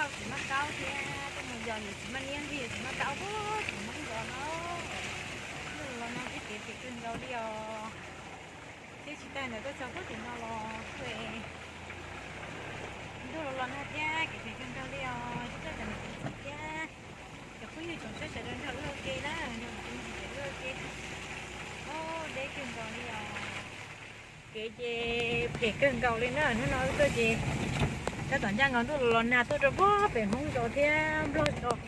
Tsis maj kaub thiab, tej mus yos yus tsis maj niab ntxig yus tsis maj kaub, tsis maj zos no. Ntuj los nag thiab kev phem kawg nkaus li os. Thiab tsis tag ntawd tuaj txog puag tim no los kuj ntuj los los nag thiab kev phem kawg nkaus li os. Thiab txog cov niam txiv thiab cov phooj ywg tsoom saib sawv daws nrog wb ua ke na, nrog kuv tus me txiv wb ua ke. Deb kawg nkaus li os. Kev ces phem kawg nkaus li na, hnub no wb tuaj ces tab tom ncaj nkaus ntuj los los nag tuaj rau puag pem Hmoob zos thiab Nplog zos.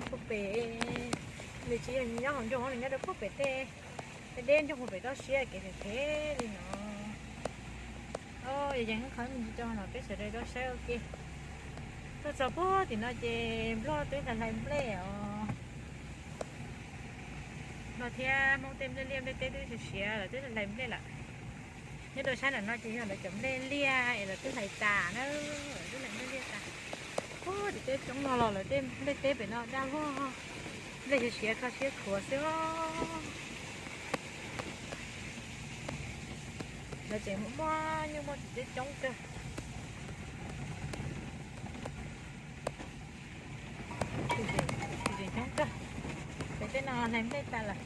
Puag pem, nws tsis yog nyob hauv nroog, nws nyob rau puag pem tej, tej deb nroog puag pem toj siab kev phem phem li no. Yog yeej qhov me ntsis rau no peb sawv daws rau saib ua ke. Tuaj txog puag tim no ces Nplog twb hlais hlais nplej os. Nplog thiab Hmoob tej nplej liaj nplej teb twb siav siav lawm, twb hlais hlais nplej lawm. Nyob rau sab nram no ces yog lawv cov nplej liaj es lawv twb hlais tas na, lawv twb hlais nplej liaj tas. Puag tim tej roob no los lawv tej nplej teb pem no daj vog, nplej siav siav kho siab khuav xwb. Lawv tseem muaj nyuj muaj twm coob kawg. Tseem coob kawg. Pem tej no hlais nplej tas lawm.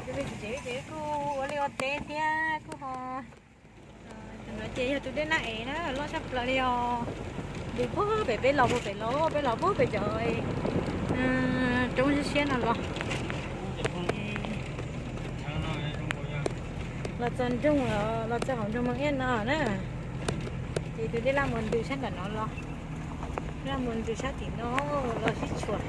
Tus me txiv tsev ces kuj ua liaj ua teb thiab kuj ho, tus no ces yog tus dej naj ev na, loj tshaj plaws li os. Ntws puag pem peb los puag pem los, peb los puag pem cov roob siab siab no los. Los txog nroog, los txog hauv nroog Moos Iab no na, ces tus dej laj mus ntws sab nram no los, laj mus ntws sab tim no los sib tshuam.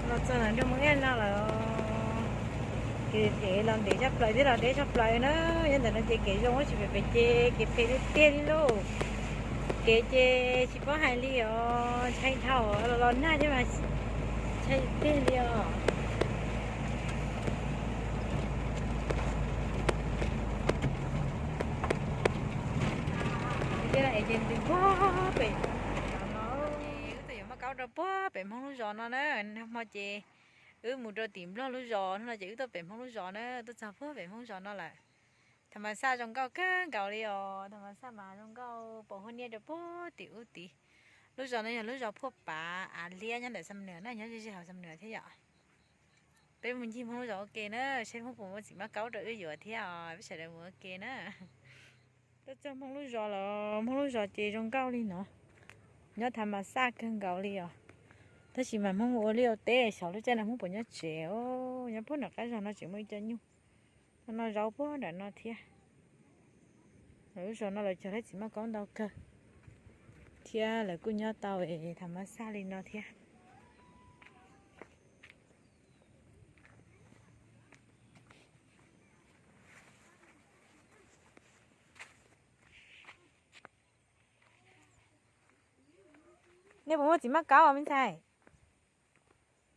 Los txog ntawm nroog Moos Iab no lawm, kev ev los ntev tshaj plaws thiab los deb tshaj plaws na. Nyob ntawm no ces kev zoo, tsis pem pem ces kev phem tiag tiag li lauj. Kev ces tsis paub hais li os, ntshai dhau, los los nag thiab mas ntshai tiag li os. Ces ntws puag pem no, wb tuaj yuav maj kaub rau puag pem Hmoob lub zos no na. Nag hmo ces wb mus rau tim Nplog lub zos, hnub no ces wb tuaj pem Hmoob lub zos na, tuaj txog puag pem Hmoob zos no lawm. Tham mas xaj zoo nkauj kawg nkaus li os, tham mas xaj mas zoo nkauj pom huab niab rau puag tim ub tid. Lub zos no yog lub zos Phuaj Pav, av liab nyob ntawm Xam Nuas na, nyob ze ze hauv Xam Nuas thiab yom. Peb mus ncig Hmoob lub zos ua ke na, seb Hmoob puas muaj txiv maj kaub rau wb yuav thiab os, peb sawv daws mus ua ke na. Tuaj txog Hmoob lub zos los, Hmoob lub zos ces zoo nkauj li no, nyob tham mas xaj kawg nkaus li os. Tab sis mas Hmoob ua liaj ua teb xyov lub caij no Hmoob puas nyob tsev, nyob puag nram qab zos no tseem muaj ib co nyuj. No no zaub puag nram no thiab. Lawv lub zos no lawv cog txiv maj kaub ntau kawg, thiab lawv kuj nyob tau tham mas xaj li no thiab. Nej puas muaj txiv maj kaub me ntxhais?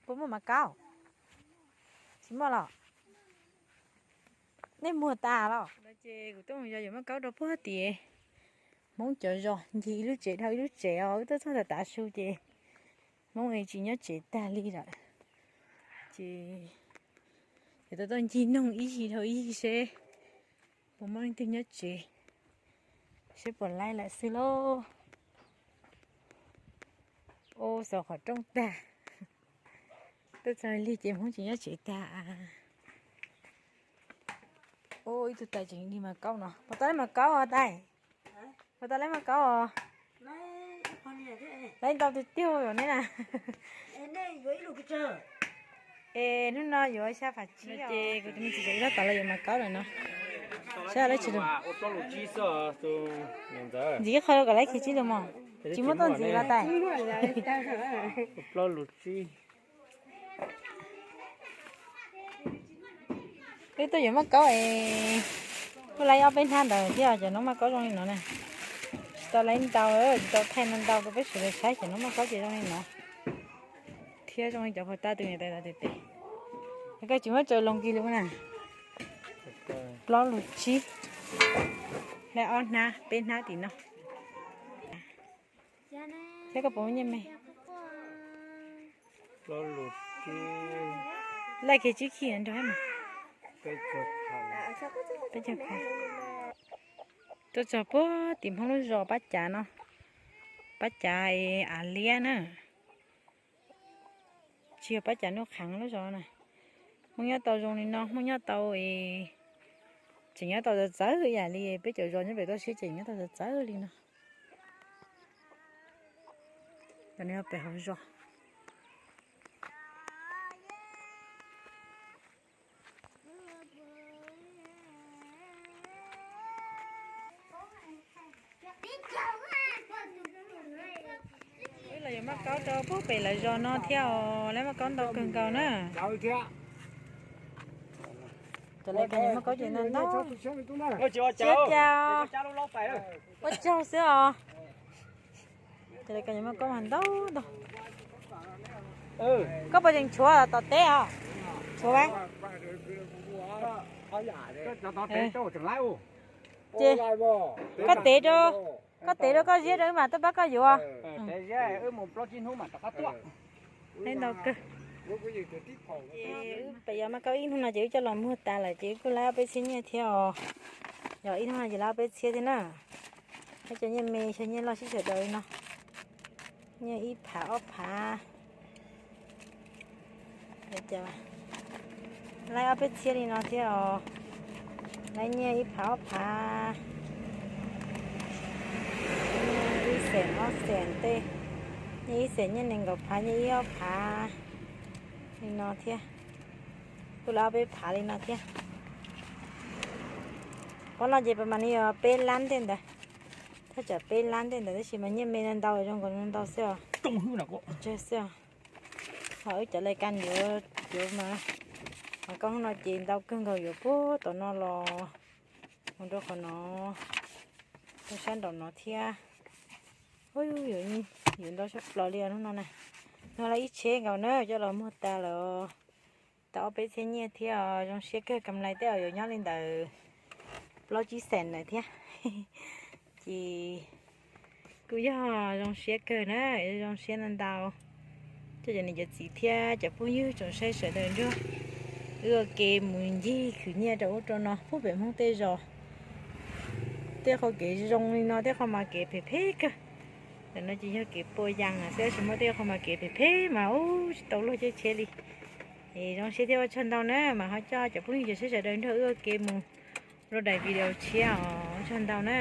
Puas muaj maj kaub? Tsis muaj los? Nej muag tas los? Ces kuv tuaj mus yos yuav maj kaub rau puag tim Hmoob cov zos, ncig ib lub tsev dhau ib lub tsev os, wb tuaj txog tav tav su ces Hmoob es tsis nyob tsev tag li lawm. Ces yuav tau tuaj ncig noog ib yig dhau ib yig seb puas muaj leej twg nyob tsev, seb puas laib lawm xwb lauj. Ua xyov qhov rooj tag, tuaj txog lig ces Hmoob tsis nyob tsev tag. Ua ib tug tais tseem dig mas kaub no, puas tau laib mas kaub os tais? Puas tau laib mas kaub os? Laib ntau tiag tiag os neb na. Es hnub no yuav xya pham tsib ces kuv tus me txiv ib lab tas los yuav mas kaub lawm no. Saib laib tsis lus. Ntxiv qho kom laib khi tsib lus mos. Tsis muaj tuaj ntxiv los tais? Plaub lus tsib. Wb tuaj yuav maj kaub es kuj laib ob peb hnab ntawd thiab, cov noob maj kaub zoo li no na. Tsis tau laib ntau, tsis tau thaij ntau ntau rau peb sawv daws saib, cov noob maj kaub ces zoo li no thiab zoo li cov phuas tab tus niam tais tes tes. Koj tsis muab tsaws loo kiag li na. Plaub lus tsib, laib ob hnab peb hnab tim no. Saib koj puas muaj nyiaj me. Laij kiag tsib khij nrog mas. Peb caug phav. Tuaj txog puag tim Hmoob lub zos Pab Cav no, Pab Cav es Av Liab na. Tsis yog Pab Cav Nuj Kheev lub zos na. Hmoob nyob tau zoo li no, Hmoob nyob tau es tseem nyob tau txawv txawv ib yam li peb cov zos nyob pem toj siab tseem nyob tau txawv txawv li no. Cov no yog pem hauv zos. Wb los yuav maj kaub rau puag pem lawv zos no thiab os, lawv maj kaub ntau kawg nkaus na. Cov lawv cov yuav maj kaub ces ntau ntau. Siab cas ua tsaug xwb os. Cov lawv cov yuav maj kaub mas ntau ntau. Koj puas tseem tshuav tom teb os? Tshuav. Ces koj tev rau, koj tev rau koj ziab rau wb mam tuaj pab koj yuav. Ntau kawg. Ces wb pem yuav maj kaub ib hnub no ces wb coj los muag tas lawm ces wb kuj laib ob peb txhiab nyiaj thiab os. Yog ib hnub no ces laib ob peb txhiab thiab na. Ib co nyiaj me xyov nyiaj loj sib sawv daws li no. Nyiaj ib phav ob phav. Laib ob peb txhiab li no thiab os. Laib nyiaj ib phav ob phav. Nyiaj ib xees ob xees tej. Nyiaj ib xees nyiaj nees nkaum phav nyiaj ib ob phav li no thiab. Kuj laib ob peb phav li no thiab. Qhov no ces pas mas nws yog peb lab tej ntawd, thaj tsam peb lab tej ntawd tab sis mas nyiaj me no ntau zoo nkaus no ntau xwb os. Tsawg xwb os. Ho wb cov lais kas yuav, yuav mas, mas koj hnub no ces ntau kawg nkaus yuav puag tom no los mus rau qhov no, rau sab nraum no thiab. Yuav ntau tshaj plaws li hnub no na. Hnub no ib tsheb nkaus na coj los muag tas lawm. Tau ob peb txhiab nyiaj thiab os, zoo siab kawg, kam lais tej zaum yuav nyob li ntawm plaub tsib xees lawm thiab. Ces kuj yog zoo siab kawg na, zoo siab ntau ntau. Coj cov niam cov txiv thiab cov phooj ywg tsoom saib sawv daws nrog wb ua ke mus ncig khwv nyiaj rau ub rau no puag pem Hmoob tej zos. Tej qhov kev zoo li no tej qhov mas kev phem phem kawg. Ntawm no ces yog kev pua yas xwb tab sis muaj tej qhov mas kev phem phem mas ub tsis tau luag caij tsheb li. Es zoo siab thiab ua tsaug ntau na, mas ho coj cov phooj ywg cov saib sawv daws nrog wb ua ke mus rau daim video tshiab os, ua tsaug ntau na.